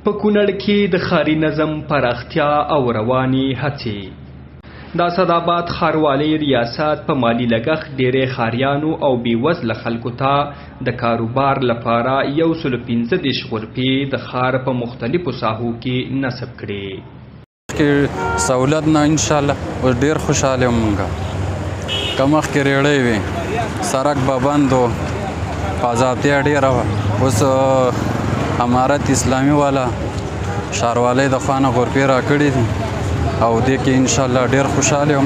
په کونړ کې د ښاري نظم پراختیا او روانې هڅې. د اسعداباد ښاروالۍ ریاست په مالي لګښت ډېری ښاریانو او بېوزله خلکو ته د کاروبار لپاره 135 غرفې د ښار په مختلفو ساحو کې نصب کړې. کې سهولت نه ان شاء الله اوس ډیر خوشاله یو مونږ. که مخکې ریړۍ وي، سرک به بند و، ازادتیا ډیره وه. اوس امارت اسلامي والا ښاروالۍ د خوا نه غرفې راکړي دي او دې کې ان شاء الله ډیر خوشاله یو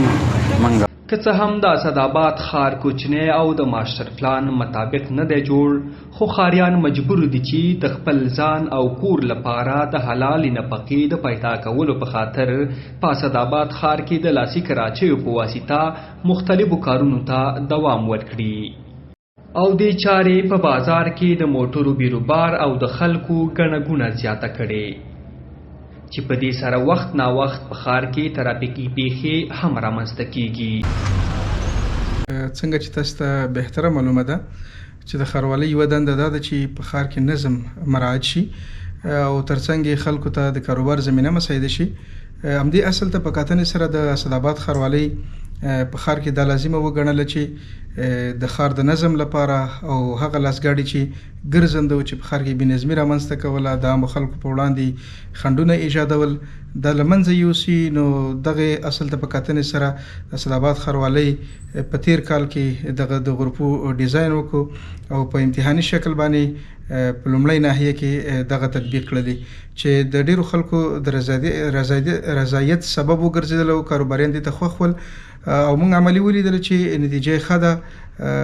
مونږ. که څه هم د اسعداباد ښار کوچنی او د ماسټر پلان مطابق نه دی جوړ، خو ښاریان مجبور دي چې د خپل ځان او کور لپاره د حلالې نفقې د پیدا کولو په خاطر په اسعداباد ښار کې د لاسي کراچیو په واسطه مختلفو کارونو ته دوام ورکړي. او دې چارې په بازار کې د موټرو بیروبار او د خلکو ګڼه ګوڼه زیاته کړې، چې په دې سره وخت ناوخت په ښار کې ترافیکي پېښې هم رامنځته کېږي. څنګه چې تاسو ته بهتره معلومه ده چې د ښاروالۍ یوه دنده دا ده چې په ښار کې نظم مراعت شي او ترڅنګ یې خلکو ته د کاروبار زمینه مساعده شي. همدې اصل ته په کتنې سره د اسداباد ښاروالۍ په ښار کې دا لازمه وګڼله چې د ښار د نظم لپاره او هغه لاسګاډي چې ګرځنده و چې په ښار کې بې نظمي رامنځته کوله، د عامو خلکو په وړاندې خنډونه ایجادول، دا له منځه یوسي. نو دغه اصل ته په کتنې سره د اسداباد ښاروالۍ په تیر کال کې دغه د غرفو ډیزاین وکړو او په امتحاني شکل باندې په لومړۍ ناحیه کې دغه تطبیق کړلې چې د ډیرو خلکو د رضایت سبب وګرځیدل او کاروباریان دې ته خوښ ول او موږ عملي ولیدل چې نتیجه یې ښه ده،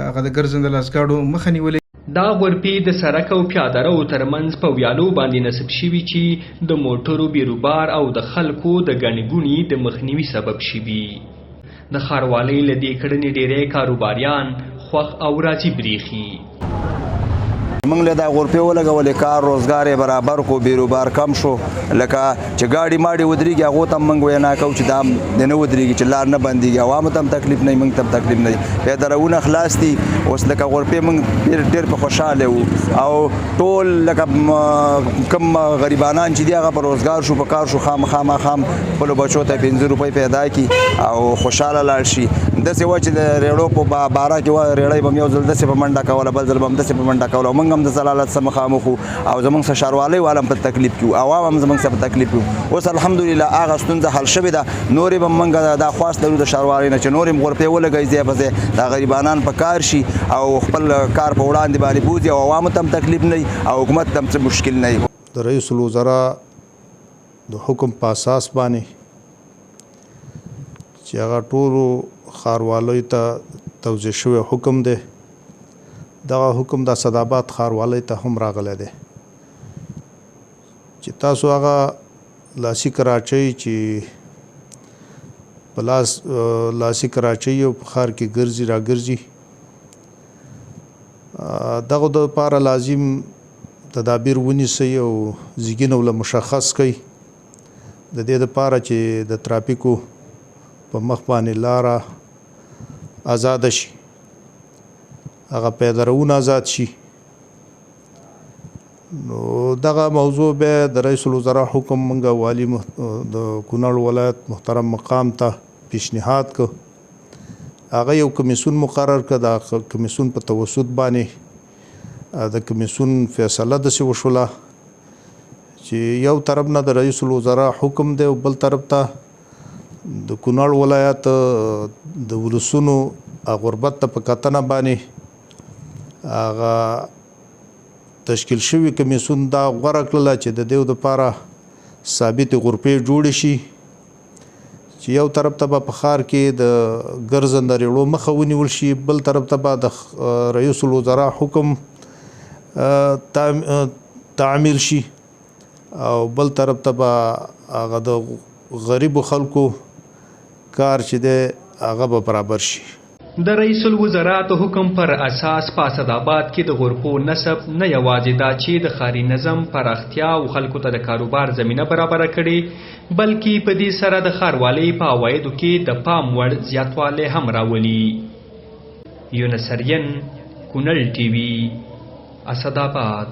هغه د ګرځنده لاسګاډو مخه نیولې. دا غرفې د سرک او پیاده رو ترمنځ په ویالو باندې نصب شوي چې د موټرو بیروبار او د خلکو د ګڼې ګوڼې د مخنیوي سبب شوي. د ښاروالۍ له دې کړنې ډېری کاروباریان خوښ او راضي برېښي. موږ له دا غرفې ولګولې، کار روزګار یې برابر کو، بیروبار کم شو. لکه چې ګاډي ماډي ودرېږي هغو ته هم موږ وینا کوو چې دا دې نه ودرېږي، چې لار نه بندېږي. عوامو ته هم تکلیف نه وي، موږ ته هم تکلیف نه وي. پیدرونه خلاص دي اوس، لکه غرفې موږ ډېر ډېر په خوشحاله یو او ټول لکه کوم غریبانان چې دي هغه په روزګار شو، په کار شو، خامخا ماښام خپلو بچو ته 5 روپۍ پیدا کړي او خوشحاله لاړ شي. داسې وه چې د ریړو په باره کې وه، ریړۍ به م یو ځل داسې په منډه کوله، بل ځل به هم داسې په منډه کوله. موږ هم د ذلالت سره مخامخ وو او زموږ سره ښاروالۍ والا هم په تکلیف کې وو، عوام هم زموږ سره په تکلیف کې وو. اوس الحمدلله هغه ستونزه حل شوې ده. نورې به موږ دا خواست لرو د ښاروالۍ نه چې نورې هم غرفې ولګوي ځای په ځای، دا غریبانان په کار شي او خپل کار په وړاندې باندې بوځي او عوامو ته هم تکلیف نه وي او حکومت ته هم څه مشکل نه وي. د رئیس الوزرا د حکم په اساس باندې چې هغه ټولو ښاروالیو ته توزیع شوی حکم دی، دغه حکم د اسداباد ښاروالۍ ته هم راغلی دی چې تاسو هغه لاسي کراچۍ چې په لاس لاسي کراچۍ او په ښار کې ګرځي راګرځي، دغه د لپاره لازم تدابیر ونیسئ او ځیګونه له مشخص کړئ، د دې لپاره چې د ترافیکو په مخ باندې لاره آزاده شي، هغه پیدرونه آزاد شي. نو دغه موضوع به د رئیس الوزرا حکم مونږ والي د کونړ ولایت محترم مقام ته پیشنهاد کړ. هغه یو کمیسیون مقرر کړ. د کمیسیون په توسط باندې د کمیسیون فیصله داسې وشوله چې یو طرف نه د رئیس الوزرا حکم دی او بل طرف ته د کونړ ولایت د ولسونو غربت ته په کتنه باندې هغه تشکیل شوي کمیسیون دا غوره کړله چې د دیو دپاره ثابتې غرفې جوړې شي چې یو طرف ته به په ښار کې د ګرځنده ریړو مخه ونیول شي، بل طرف ته به د رئیس الوزرا حکم تعمیل شي او بل طرف ته به هغه د غریبو خلکو کار چې دی هغه به برابر شي. د رئیس الوزرا د حکم پر اساس په اسداباد کې د غرفو نصب نه یوازې دا چې د ښاري نظم پراختیا او خلکو ته د کاروبار زمینه برابره کړې، بلکې په دې سره د ښاروالۍ په عوایدو کې د پام وړ زیاتوالی هم راولي. یونس ارین، کونړ ټي وي، اسداباد.